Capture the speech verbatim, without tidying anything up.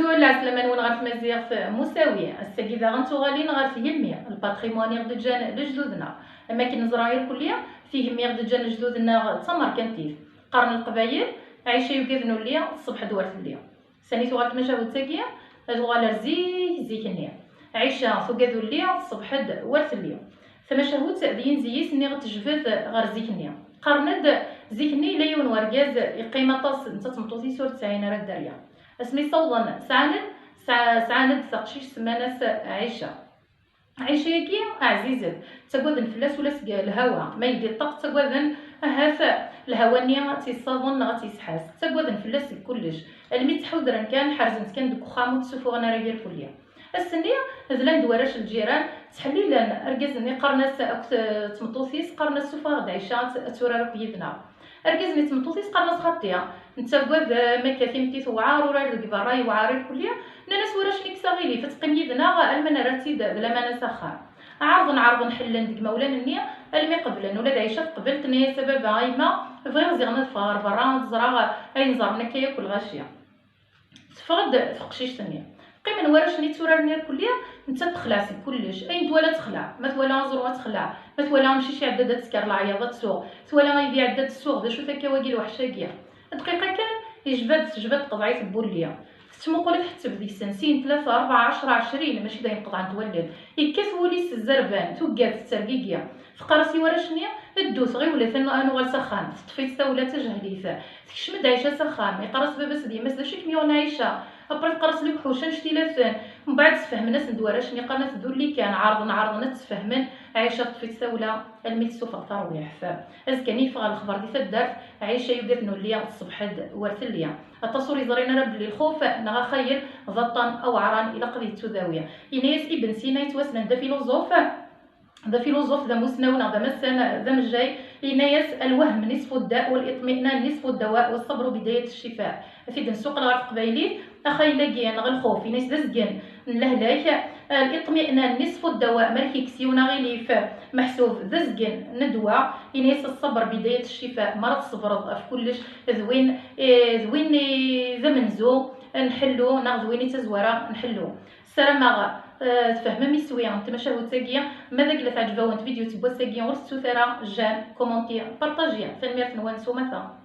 Lɛeslama-nwen ɣer tmaziɣt Musawi. Ass-agi daɣen tuɣalin ɣer tgemmi, lpatrimwan i ɣ-d-ǧǧan lejdud-nneɣ. Am akken neẓra irkelli, tigemmi i ɣ-d-ǧǧan lejdud-nneɣ d tamerkantit. Qqaren Leqbayel, Ɛica yugad n ulli, tṣebḥ-d war telli. Sani tuɣal tmacahut-agi? Ad tuɣal ar zik, zik-nni. Ɛica tugad ulli, tṣebḥ-d war telli. Tamacahut d yinzi-is nniɣ tejbed ɣer zik-nni. Qqaren-d zik-nni yella yiwen wergaz yeqqim aṭas netta d tmeṭṭut-is ur tesɛin ara dderya. Asmi ssawḍen sɛan-d, sɛa-, sɛan-d taqcict semman-as Ɛica. Ɛica-agi ɛzizet, ttaggaden fell-as ula seg lhawa, ma yeldi ṭṭaq ttaggaden ahat lhawa-nni ad tt-yessaḍen neɣ ad tt-yesḥas, ttaggaden fell-as deg kullec, almi ttḥudren kan, ḥerzen-tt kan deg uxxam ur tt-ssufuɣen ara irkelli. Ass-nni, dlan-d warrac n lǧiran, ttḥellilen argaz-nni, qqaren-as akked tmeṭṭut-is, qqaren-as: "Ssuffeɣ-aɣ-d Ɛica ad, ad turar akk yid-neɣ." Argaz-nni d tmeṭṭut-is qqaren-as: "Xaṭi, nettagad, eh, ma akka timetti tewɛer, urar deg berra yewɛer irkelli." Nnan-as warrac-nni: "Kkes aɣilif, ad teqqim yid-neɣ alma nerra-tt-id d lamana s axxam." Ɛerḍen, ɛerḍen, ḥellen deg imawlan-nni, almi qeblen. Ula d Ɛica teqbel, tenna-yas: "A baba, a yemma, bɣiɣ ziɣen ad ffɣeɣ ɣer berra, ad ẓreɣ ayen ẓerren akka yakk lɣaci." Teffeɣ-d teqcict-nni. Qqimen warrac-nni tturaren irkelli, nettat texleɛ seg kullec. Ayen twala texleɛ. Ma twala aẓru ad texleɛ. Ma twala amcic iɛedda-d ad tesker leɛyaḍ ad tsuɣ. Twala aydi iɛedda ad tsuɣ. D acu-t akka wagi lweḥc-agi? Dqiqa kan, yejba-d, tejba-d tqeḍɛit n wulli. Tettmuqul tḥetteb deg-sen, sin, tlata, rebɛa, ɛecra, ɛecrin, mačči d ayen qeḍɛent wallen. Yekkat wul-is zzerban, tuggad, tettergigi. Teqqar-as i warrac-nni: "Ddut, ɣiwlet, ad n-, ad nuɣal s axxam." Teṭṭef-itt tawla d tajehlit. Tekcem-d Ɛica s axxam, yeqqar-as baba-s d yemma-s: "D acu i kem-yuɣen a Ɛica?" Après teqqar-as: "Lewḥuc, annect-ila-ten." Mbeɛd sfehmen-asen-d warrac-nni, qqaren-as: "D ulli kan." Ɛerḍen, ɛerḍen ad tt-sfehmen, Ɛica teṭṭef-itt tawla almi tessufeɣ tarwiḥt. Azekka-nni yeffeɣ lexber di taddart, Ɛica yugad n ulli tṣebḥ-d war telli. Aṭas ur yeẓrin ara belli lxuf neɣ axayel d aṭṭan aweɛran, ilaq ad yettudawi. Yenna-yas Ibn Sina, yettwassnen d afiluẓuf, d afiluẓuf, d amusnaw neɣ d amassan, d amejjay, yenna-yas: "Lwehm nisfu dda, wal iṭmi'nan nisfu ddawa, wa ṣṣabru bidayat ccifa." Ad t-id-nessuqel ɣer teqbaylit, axayel-agi neɣ lxuf, yenna-yas d azgen n lehlak, liṭmi'nan nisfu ddawa, ma yekkes yiwen aɣilif meḥsub d azgen n ddwa, yenna-yas: "Ṣṣabr bidayat ccifa", ma ara tṣebreḍ ɣef kullec, d win, eh, d win i d amenzu nḥellu, neɣ d win i d tazwara nḥellu. Ssarameɣ, eh, tfehmem iswi n tmacahut-agi. Ma d agla teɛǧeb-awen tvidyut n wass-agi, ur tettut ara j'aime, commenter, partager. Tanemmirt-nwen s umata.